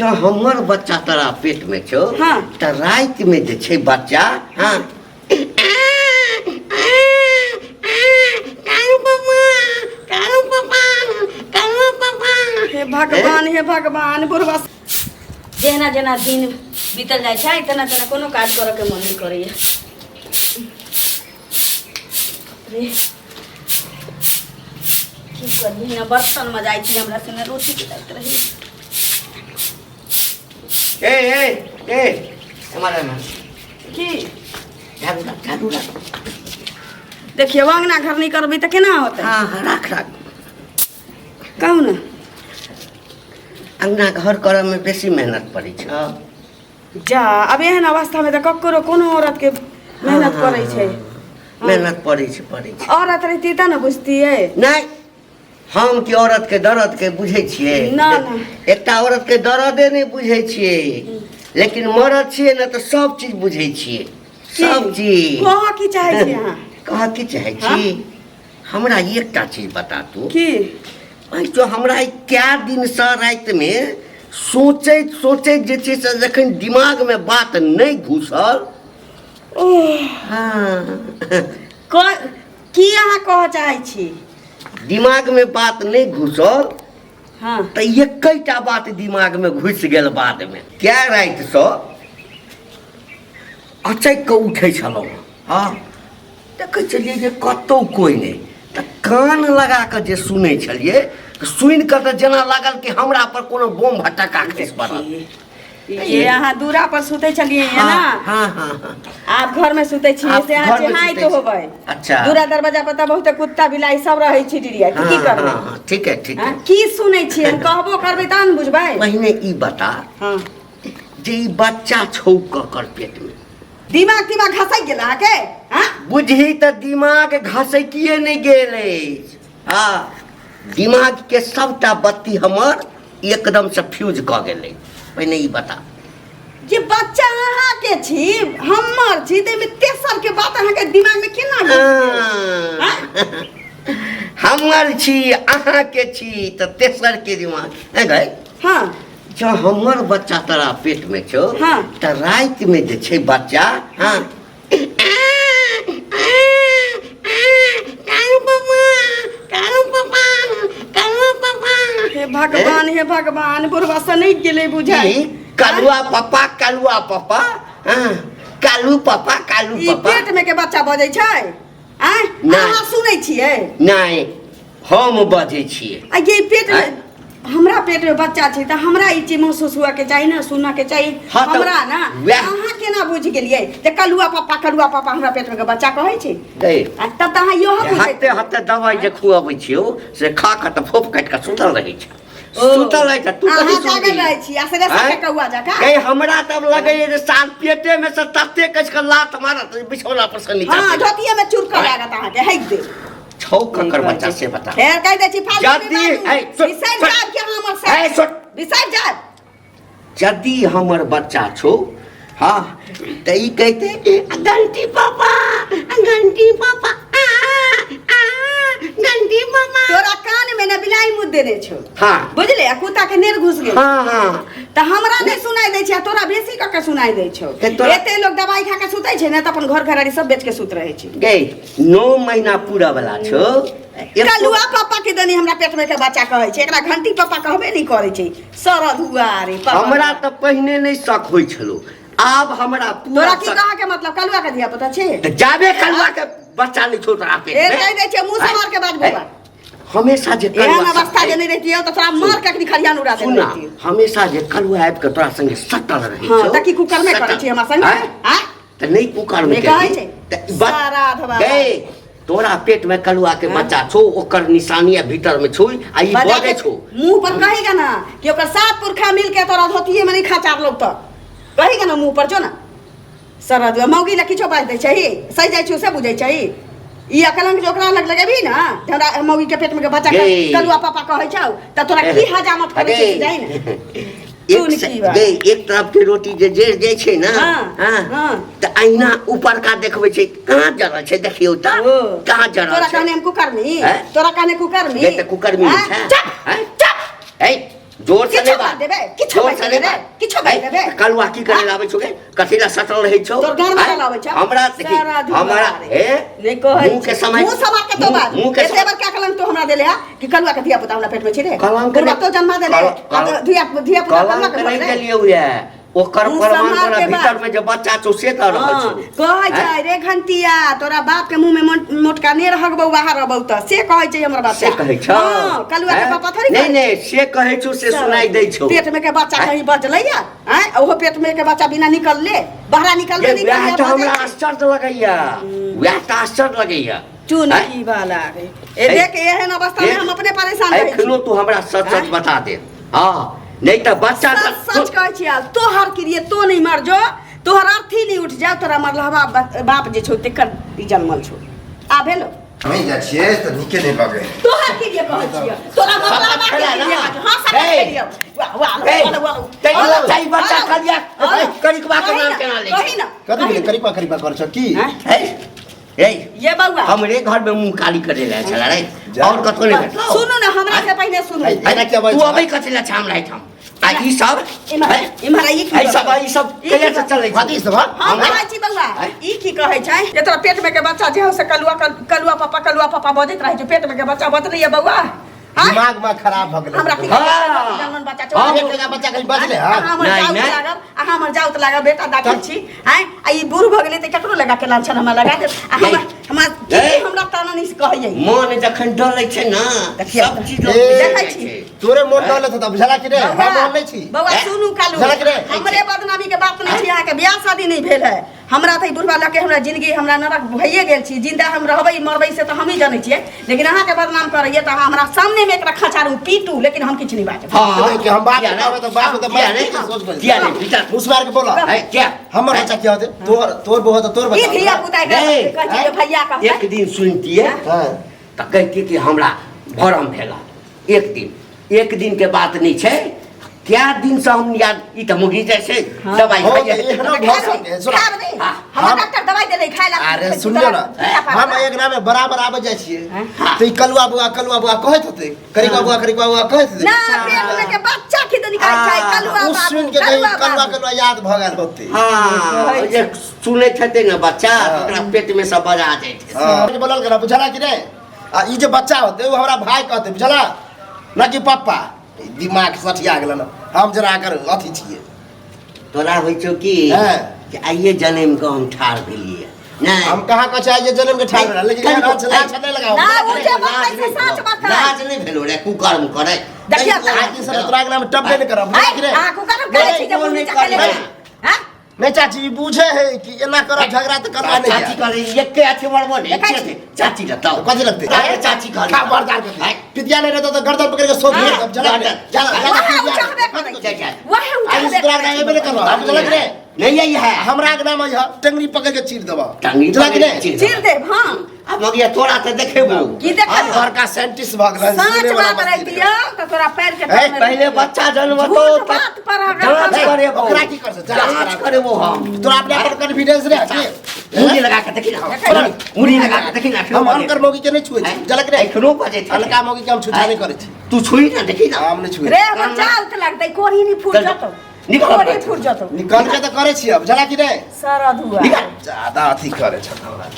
जँ हमर बच्चा तोरा पेट में छौ हाँ। तऽ राति में जे छै बच्चा हाँ हे भगवान हे भगवान बुढ़वा जेना जेना दिन बीतल जाइ छै तेना तेना कोनो काज करऽ के मन नहि करैया रे की करी ना बर्तन मजाइ छी हमरा से ना रोटी के रही ए ए ए एम्हर एम्हर की झाड़ू राख झाड़ू राख देखियौ अंगना घर नहि करबै तऽ केना होतै हाँ हाँ राख राख कहू ने अंगना घर करऽ मे बेसी मेहनत पड़ै छै जा अब एहन अवस्थामे तऽ ककरो कोनो औरतके मेहनत पड़ै छै मेहनत पड़ै छै पड़ै छै औरत रहिती तऽ ने बुझतियै नहि हम कि औरत के दर्द के बुझै छियै ना, ना। एकटा औरत के दर्दे नहि बुझै छियै लेकिन मरद छियै ने तऽ सब चीज बुझै छियै सब चीज कहऽ की चाहै छी अहाँ कहऽ की चाहै छी हमरा एकटा चीज बता तू की जो हमरा ई कए दिनसँ रातिमे सोचैत सोचैत जे छै से जखन दिमागमे बात नहि घुसल ओह हँ की अहाँ कहऽ चाहै छी दिमागमे बात नहि घुसल हँ तऽ एकैटा बात दिमागमे घुसि गेल बादमे कए रातिसँ अचकि कऽ उठै छलहुँ हँ देखै छलियै जे कतहु कोइ नहि तऽ कान लगा कऽ जे सुनै छलियै तऽ सुनि कऽ तऽ जेना लागल कि हमरा पर कोनो बम भटक्का खसि पड़ल ये अहाँ दूरा पर सुतै छलियै है ना हाँ हाँ हाँ आप घर में सुतै छियै आब से अहाँ घरमे चेहाइत सुतै छी। होबै अच्छा। दूरा दरवाजा पर तऽ बहुते कुत्ता बिलाइ सब रहै छै डिरिया की हाँ, करबै हाँ, हाँ, ठीक है ठीक है हाँ, की सुनै छियै हम कहबो करबै तहन ने बुझबै पहिने ई बता हाँ जे ई बच्चा छौ ककर पेट में दिमाग तिमाग घसकि गेल अहाँके हाँ बुझही तऽ दिमाग घसकिए नहि गेल अछि हँ दिमागके सभटा बत्ती हमर एकदमसँ फ्यूज कऽ गेलै पहिने ई बता जे बच्चा अहाँके छी हमर छी ताहिमे तेसर के बात अहाँके दिमागमे केना घुसि गेल? हाँ। हमर छी अहाँके छी तऽ तेसर के दिमाग नहि गै हाँ जँ हमर बच्चा तोरा पेटमे छौ हाँ। तऽ रातिमे जे छै बच्चा हाँ हे भगवान हे भगवान बुढ़वा सनकि गेलै बुझाइ की? कलुआ पप्पा कलुआ पप्पा हाँ, कालू पप्पा कालू ई पप्पा पेट में के बच्चा बजै छै आँय नहि। अहाँ सुनै छियै नहि हम बजै छियै आ ये पेट में आँय? हमरा पेट में बच्चा छै तऽ हमरा ई चीज महसूस हुआ के चाही ने सुनऽ के चाही हाँ, तऽ हमरा ना वएह- अहाँ केना बुझि गेलियै जे कलुआ पापा कलुआ पापा हमरा पेट में के बच्चा कहै छै गै आ तब तऽ अहाँ इहो बुझैत हत्ते हत्ते दवाइ जे खुअबै छियौ से खा कऽ तऽ फोप काटि कऽ सुतल रहै छै सुतल रहै छै तू अहाँ कथी जागल सुनबही? रहै छी आ से आँय? के कौआ जकाँ गै हमरा तब लगैए जे साल पेटे में से तते कसि कऽ लात मारत जे बिछौना पर से नीचा हाँ चलि धोतिये में चुरकऽ आँय? लागत अहाँके हेक दे छौ ककर बच्चा से बता फेर कहि दै छी फालतू यदि- नहि बाजू। ऐ, सुन, बिसरि सुन। जायब कि अहाँ हमर ऐ, से सुन। बिसरि जायब यदि हमर बच्चा छौ हाँ तऽ ई कहिते घंटी पापा घंटी पापा आ, आ, घंटी पापा तोरा कान में ने बिलाई मुँह देने छौ हाँ बुझले आ कुत्ता के नेर घुस गेल हाँ हाँ तऽ हमरा नहि सुनाई दै छै आ तोरा बेसी कऽ के सुनाई दै छौ तऽ तोरा- एते लोग दवाई खा के सुतै छै ने तऽ अपन घर घरारी सब बेच के सुत रहै छै गै 9 महीना पूरा वाला छौ कलुआ पापा के दनी हमरा पेट में के बच्चा कहै छै एकरा घंटी पापा कहबे नहि करै छै सरद हुआ रे पापा। हमरा तऽ पहिने नहि शक होइ छलो आब हमरा पूरा तोरा की शक- कह के मतलब कलुआ के धिया पुता छै तऽ जाबे कलुआ के बच्चा नहि छौ तोरा पेट ए में कहि दै छै मुँह से मार के बाज बौआ हमेशा जे एहन कलुआ अवस्था जे नहि रहितियै तऽ तोरा मार के अखनी खरियान उड़ा देने सुना रहितियै हमेशा जे कलुआ आबि के तोरा संगे सटल रहै हँ छौ तऽ की कुकर में करै छी हमरा संगे आँय? आँय तऽ नहि कुकर में नहि कहै छै। तऽ बस- सारा अधवा गै तोरा पेट में कलुआ के बच्चा छौ ओकर निशानी आ भीतर में छौ आ ई बजा बजै के छौ मुंह पर कहेगा ना कि ओकर सात पुरखा मिल के तोरा धोतिये में नहीं खा लोग तो कहेगा ना मुंह पर जो ना सरद मौगी ला किछो बाजि दै छै सही जाइ छै से बुझै छै ई अकलंक जे ओकरा लग लगेबही ना जे हमरा मौगी के पेट में के बच्चा के गै। कलुआ पापा कहै छौ तऽ तोरा की हजामत करै छै से जाइ ने एक सुन की बात। गै एक तरफ के रोटी जे जरि जाइ छै ने हाँ, हाँ, हाँ। तऽ अहिना ऊपरका देखबै छै कहाँ जरल छै देखियौ तऽ ओ, कहाँ जरल तोरा छै कहने हम कुकर्मी हैं? तोरा कहने कुकर्मी गै तऽ कुकर्मी हैं? छै चुप हैं? चुप है जोर से किछो नहीं बात बात देबै, किछो जोर बात से नहीं देबै, बात। किछो बात ऐ, देबै। कलुआ की करे लाबै छौ गे कथी ला सटल रहै छौ तोर घर में ऐ, लाबै छौ। हमरा देखी सारा झूठ हमरा बता रे। हे नहीं कहै मुंह के छी। समय मुंह समार के तो बात मुंह के एते समय बार क्या कलंक तो हमरा देले हा कि कलुआ के धिया पुता हमरा पेट में छी रे कलंक बुढ़बा नहीं- तो जन्मा देले कल- आ धिया धिया पुता कलुआ कलंक के नहीं भऽ गेलै। देलियौ ये ओकर मुंह प्रमाण सम्हार तोरा के भीतर बात। में जे बच्चा छौ से दऽ रहल हाँ, छौ कहै ऐ? छै रे घंटिया तोरा बाप के मुंह में मोटका ने रहगबौ बाहर रहबौ तऽ से कहै छै हमर बच्चा से कहै छौ हाँ, कलुआ के ऐ? पापा थोड़ी नहीं कहै नहीं से कहै छौ से सुनाई दै छौ पेट में के बच्चा ऐ? कहीं बजलैया आँय ओहो पेट में के बच्चा बिना निकलले बहरा निकलले ये वएह निकलले तऽ हमरा आश्चर्य लगैया वएह तऽ आश्चर्य लगैया चुन ऐ? की वाला रे ए देख एहन अवस्था में देख, हम अपने परेशान रहै छी एखनो तू हमरा सच सच ऐं? बता दे हाँ नहीं तऽ बच्चा सच सच कहै छी आब तोहर के लिए तो नहीं मर जो तोहर अर्थी नहीं उठ जाओ तोरा मरलहबा बाप जे छौ तेकर ई जन्मल छौ आ भेलो नहीं जाइ छियै तऽ नीके नहि लगै तोहर के लिए कहै छियै तोरा मरलहबा के खेला लिए ना। कहै छियै। हाँ सब हे। खेलियौ वाह वाह हे। वाह वाह तै बच्चा ई बच्चा करिया करिकबा के नाम केना लै कही ना कथी भेलै करिकबा करिकबा करै छौ की हैं? हे हे ये बउआ हमरे घर में मुंह काली करे ले छला रे जा। और कतौ नहीं भेटलौ सुनू ना हमरा से पहिने सुनू है। एना किया बजै तू छौ? अबै कथी ले छाम रहे ठाम आ ई सब इम्हर इम्हर ई की ई सब ई सब ई कहिया की से चलै छै कथी सब हँ? हम हमरा- कहै छी बउआ आँय? ई की कहै छै जे तोरा पेट में के बच्चा जे हो से कलुआ कलुआ पापा कलुआ पापा बजैत रहै छै पेट में के बच्चा बजलैया बउआ आँय? दिमाग में खराब भऽ गेलै हमरा की हाँ। जन्मन बच्चा छौ हाँ। एक टका बच्चा कहीं बजले हँ अहाँ हमर नहीं, जाउत नहीं। लागब अहाँ हमर जाउत लागब बेटा दाखिल छी आँय आ ई बूढ़ भऽ गेलै तऽ ककरो लगा के लाछन हमरा लगा देत आ नहीं। हमरा हमरा की नहीं। हमरा ताना नहीं कहैयै मन जखन डलै छै ने देखियौ। सब चीज लोक ए, बिसरि देखै जाइ छी। छै। तोरे मोन डोले तऽ बुझला कि रे हम मोन नहि छी बौआ हैं? सुनू कालू झलक रे। हमरे बदनामी के बात नहीं छी अहाँके बियाह शादी नहीं भेल है हमरा तऽ ई बुढ़वा लऽ के हमरा जिंदगी हमरा नरक भइए गेल छी जिंदा हम रहबै मरबै से तऽ हमही जनै छियै लेकिन अहाँके बदनाम करैए तऽ अहाँ हमरा सामनेमे एकरा खचारू पीटू लेकिन हम किछु नहि बाजब हाँ कि हम बाप किया के ने? कहबै तऽ बाप के तऽ किया ने? मारि सोच किया ने? बेटा मुसमार के बोला है, किया हमर बच्चा क्या होते तोहर तोर बहु होते तोर ई बच्चा धिया पुता के नहीं, कहै छी जे भैया कहतै एक दिन सुनतियै हाँ तऽ कहतियै कि हमरा भरम भेला एक दिन एक दिन के बात नहीं छै क्या दिन से हम याद ई तऽ मुगी जाइ छै हाँ। दवाई हो खाइ तऽ जाइ एहनो खाय भऽ दे, सकै सुन खाय दे। हाँ। हमरा हम- डॉक्टर दवाई देले खाय ला अरे सुनियो ना हम एक नामे बराबर आबै जाइ छियै हाँ। तऽ ई कलुआ बुआ कलुआ बुआ कहैत होतै करिकबा बुआ करिकबा बुआ कहैत होतै ना पेट में के बच्चा की तो निकाल छै कलुआ ओ बाबू सुनि के कहीं कलुआ कलुआ बाबू कलुआ याद भऽ गेल होतै हाँ जे सुनैत हेतै ने बच्चा हाँ। ओकरा पेट में सब बजा जाइ छै हाँ। बोलल करा बुझला कि नहि आ ई जे बच्चा होतै ओ हमरा भाय कहतै बुझला ना कि पप्पा ई दिमाग सठिया गेल ने हम जरा एकर अथी छियै तोरा होइ छौ कि हाँ। कि आइए जनमि कऽ हम ठाढ़ भेलियै नहि हम कहाँ कहै छियै जे जनम के ठाढ़ भेल लेकिन कनिको- एहन लाज नहि लगाओ ना, ओ जे लाज बात नहि छै, सच भेलौ। बात है। लाज नहि भेलौ रे कुकर्म करे देखियौ, आज दिन से तोरा अंगना में टपबे नहि करब बुझला कि आँय, नहि अहाँ कुकर्म करै छी जे नहीं, मुँह नहीं नीचा केले करबै। हैं? नहीं चाची ई बुझे है कि एना करब झगड़ा तऽ करबा नहीं चाची कहले एके अथी मरबो ने देखै छी। चाची लगताओ कथी लगतै अरे चाची कहले खा बरदार के पितिया नहीं रहता तो गर्दन पकड़ के सोच हाँ। लिया जला गर्दन। जला वएह उ चाहबे करै जा, जा। छै वएह उ आई चाहबे तोरा करै अंगना एबे नहि करबो हम बुझलक रे नहीं यही है हमरा अंगना में यह टंगरी पकड़ के चीर देबो टंगरी बुझलक पकड़ के नहि चीर। चीर देब हाँ अब मगिया तोरा तऽ देखेबो की देखबो? बड़का साइंटिस्ट भऽ गेल साँच बात रहितियौ तऽ तोरा पैर के ए, तर में पहिले बच्चा जन्मतो झूठ बात पर अगर जांच हम- करेबो ओकरा की कर से जांच करेबो हम तोरा अपने पर कॉन्फिडेंस रहे की मुड़ी लगा के देखी ना मुड़ी लगा के देखी ना हम अनकर मौगी के नहीं छुए छी बुझलक रे एखनो बजे छै अनका मौगी के हम छुछा नहीं करै छी तू छुई ना देखी ना हम नहीं छुए रे हमर जाउत लगतै कोढ़ी नहीं फूट चल, जतौ निकल कोढ़ी फूट जतौ निकल के तऽ करै छी अब बुझला कि नहि सरद हुआ निकल ज्यादा अथी करै छ हमरा